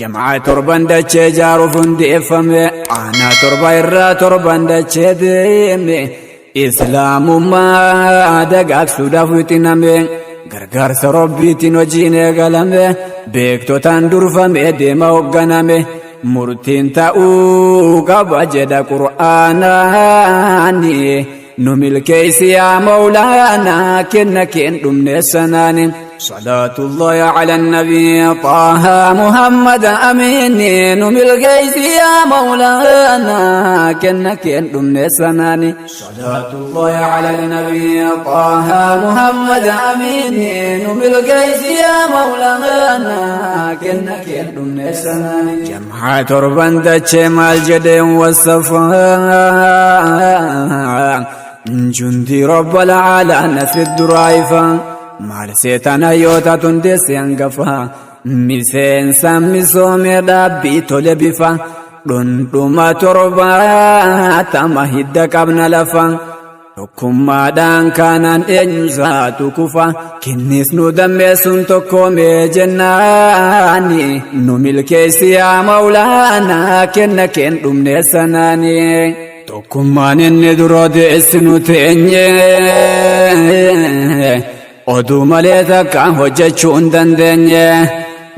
Jam'aa torban dachee ijaaruuf hundeeffame. Aanaa torba irraa torban dachee deeme. Islaamummaa dagaagsuudhaaf wixiname. Gargaarsa Rabbiitiin hojiin eegalame. Beektotaan durfame deema hoogganame. Murtiin ta'uu qaba jedha Qur'aanaani. Nu milkeessi yaa Mawlaanaa kenna keen dhumne sanaani. Salaatullahi ala nabii Xaaha Muhammad Amiini. Nu milkeessi yaa Mawlaanaa kenna keen dhumne sanaani. Salaatullahi ala nabii Xaaha Muhammad Amiini. Nu milkeessi yaa Mawlaanaa kenna keen dhumne sanaani. Jam'aa torban dachee maal jedheen wasafaa. Jundi rabbal aalaa nasri duraa ifa. Maal seetaan hayyoota tundeesse hangafa. Miseensa misoomee dhaabbii tole bifa. Dhundhuma torbaatama hidda qabna lafa. Tokkummaadhaan kaanaan eenyusaatu kufa. Kinnis nu dammeessuun tokkoomee jennaani. Nu milkeessi yaa Mawlaanaa kenna keen dhumne sanaani. Tokkummaan inni dura deessinu teenye. Oduu malee takka hojjechuu hin dandeenye.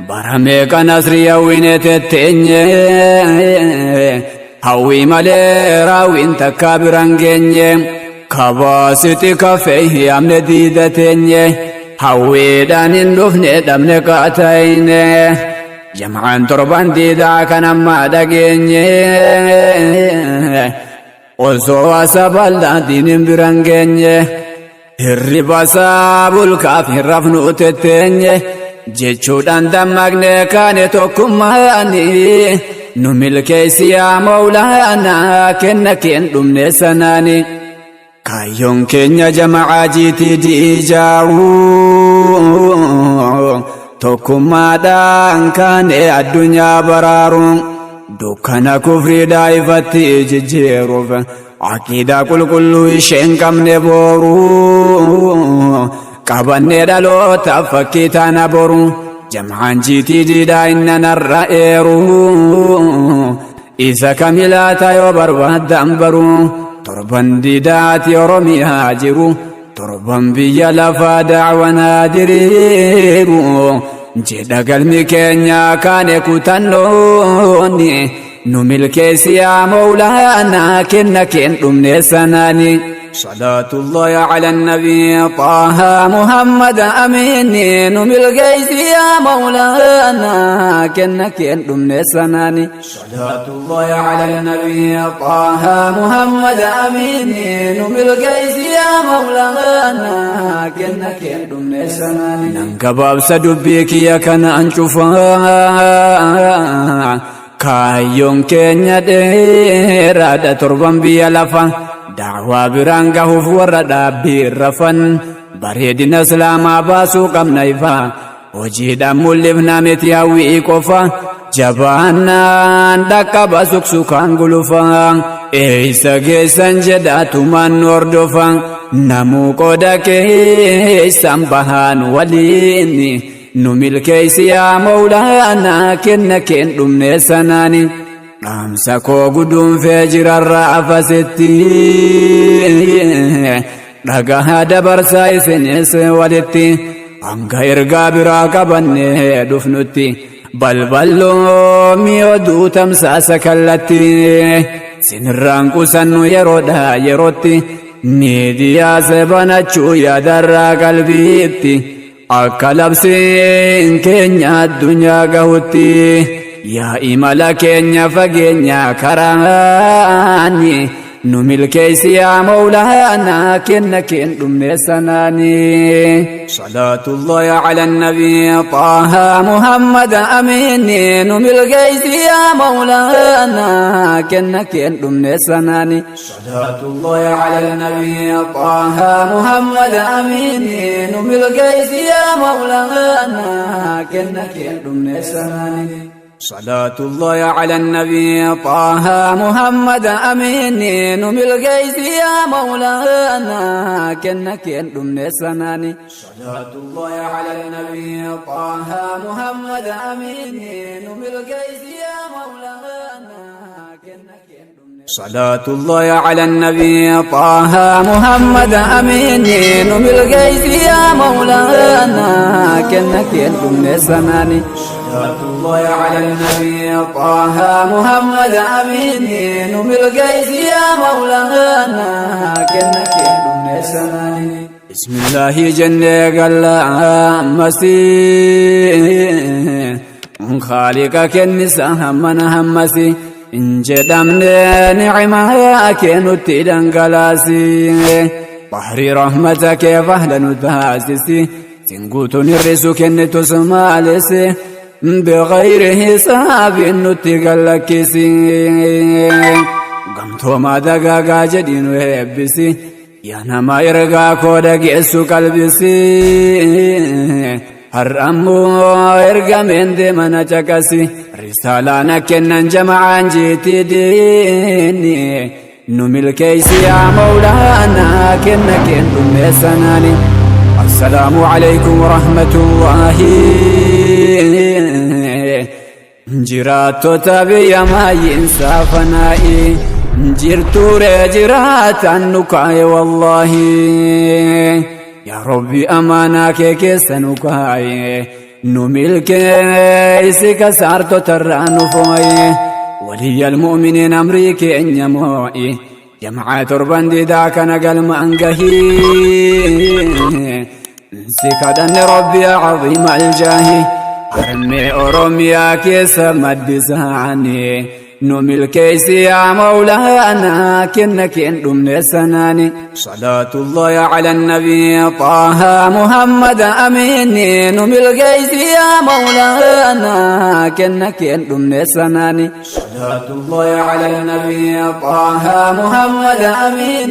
Bara meeqa nasrii hawwine tetteenye. Hawwii malee raawwiin takka biran geenye. Kabaasiti kafee yaamne diida teenye. Hawwiidhaan hin dhufne dhabne qaatayne. Jam'aan torban diidaa kan ammaa dhageenye. Osoo asaballaa diinin biran geenye. Hirriba saabulkaaf hin rafnu tetteenye. Jechuudhaan dammaqne kaane tokkummaani. Nu milkeessi yaa Mawlaanaa kenna keen dhumne sanaani. Kaayyoon keenya jama'aa GTD ijaaruu. Tokkummaadhaan kaane addunyaa baraaru. Dukkana kufriidhaa ifatti jijjiiruuf. Aqiidaa qulqulluu isheen qabne boru. Qabannee dhalootaaf fakkii taana boru. Jam'aan GTD dhaa inna narra eeru. Isa kamilaata yoo barbaaddan baru. Torban diidaati Oromiyaa jiru. Torban biyya lafaa daawwanaa diriiru. Jedha galmi keenya kaane kutannoonni. Nu milkeessi yaa Mawlaanaa kenna keen dhumne sanaani. Salaatullahi ala nabii Xaaha Muhammad Amiini. Nu milkeessi yaa Mawlaanaa kenna keen dhumne sanaani. Salaatullahi ala nabii Xaaha Muhammad Amiini. Nu milkeessi yaa Mawlaanaa kenna keen dhumne sanaani. Nan gabaabsa dubbii kiyya kanaan cufaa. Kaayyoon keenya dheeraadha torban biyya lafa. Daawaa biraan gahuuf warra dhaabbii rafan. Bareedina Islaamaa baasuu qabna ifa. Hojiidhaan mul'ifna miti hawwii qofa. Jabaannaan dhaqqaba suksukaan gulufa. Eessa geessan jedhaatumaan nu hordofa. Namuu qooda keessan bahaan waliin. Nu milkeessi yaa Mawlaanaa kenna keen dhumne sanaani. Dhaamsa koo guduunfee jirarra afasitti. Dhagahaa dabarsaa isinis walitti. Hanga ergaa biraa qabannee dhufnutti. Balballoomii oduu tamsaasa kallatti. Sinirraan qusannu yeroodhaa yerootti. Miidiyaa banachuu yaadarraa qalbiitti. Akka labsiin keenya addunyaa gahutti. Yaa imala keenya fageenya karaani. Nu milkeessi yaa Mawlaanaa kenna keen dhumne sanaani. Salaatullahi ala nabii Xaaha Muhammad Amiini. Nu milkeessi yaa Mawlaanaa kenna keen dhumne sanaani. Salaatullahi ala nabii Xaaha Muhammad Amiini. Nu milkeessi yaa Mawlaanaa kenna keen dhumne sanaani. صلاة الله على النبي طه محمد أمين نمل القيس يا مولانا كنك دمنا سناني صلاة الله على النبي طه محمد أمين نمل القيس يا مولانا كنك صلاة الله على النبي طه محمد أمين نمل القيس يا مولانا كنك دمنا سناني صلاة الله على النبي طه محمد أمين نمل القيس يا مولانا كنك دمنا سناني بسم الله جل قال مسيح خالقك النساء من همسي إن جدمنا نعمة كنت دنقلاسي بحر رحمتك فهلا نتاسسي سنقوت نرسو كنت سمالسي بغير حساب نتقلكسي قمتو ما دقاقا جدين ويبسي يا نما يرقا كودا قيسو قلبسي هرمو ارقى من دي من تكسي رسالة كنن جمعان جيتي ديني نمل كيسي يا مولانا كن كن سناني السلام عليكم ورحمة الله جراتو تبي ما ينسى فنائي جرتو رجرات النكاي والله يا ربي أمانك كيسنكاي نملك إسك سارتو ترانو فوي ولي المؤمنين أمريك إن يموئي جماعة تربان دي داك نقل مأنقهي سكدن ربي عظيم الجاه أرمي أرميا كيس مدساني نمل كيس يا مولانا كنك دمنا سناني صلاة الله على النبي طه محمد أمين نمل كيس يا مولانا كنك دمنا سناني صلاة الله على النبي طه محمد أمين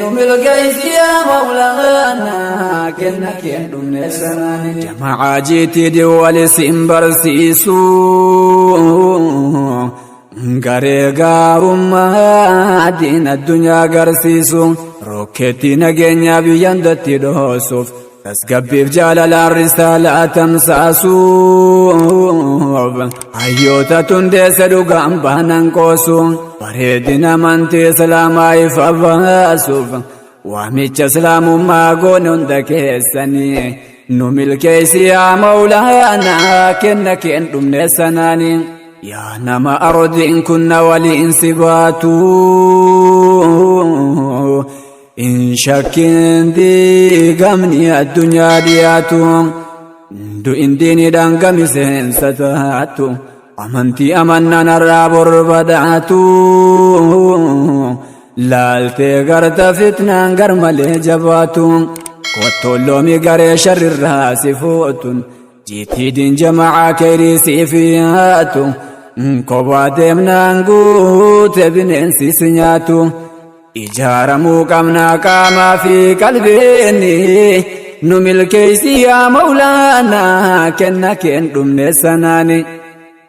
نمل كيس يا مولانا كنك دمنا سناني جماعة جيتي دول سمبرسيسو Garee gaarummaa diin addunyaa agarsiisu rokkeetti nageenya biyyaan datti dhoosuuf tasgabbiif jaalalaan risaalaa tamsaasuuf hayyoota tundeessa dhugaan baanan qoosu bareedina amantii islaamaa ifa baasuuf waamicha islaamummaa goone hunda keessanii nu milkeessi yaa mawlaanaa kenna keen dhumne sanaanii. يا نما أرض إن كنا ولي سباتو إن شك دي قمني الدنيا دياتو دو إن ديني دان قمسين ستاتو أمنتي أمنا نرى بربداتو لالتي غرت فتنان غرمالي جباتو قطولومي غري شر الراس فوتون جيتي دين جماعة كيري فياتو كوبا دمنان قوت بننسي سنياتو إجارة موقمنا قاما في قلبيني نمل كيسي يا مولانا كنا كن دمنا سناني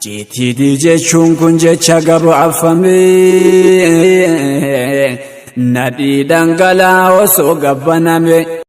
جيتي دي جيشون كن جيشا قبو عفمي ندي دنقلا وسو قبنامي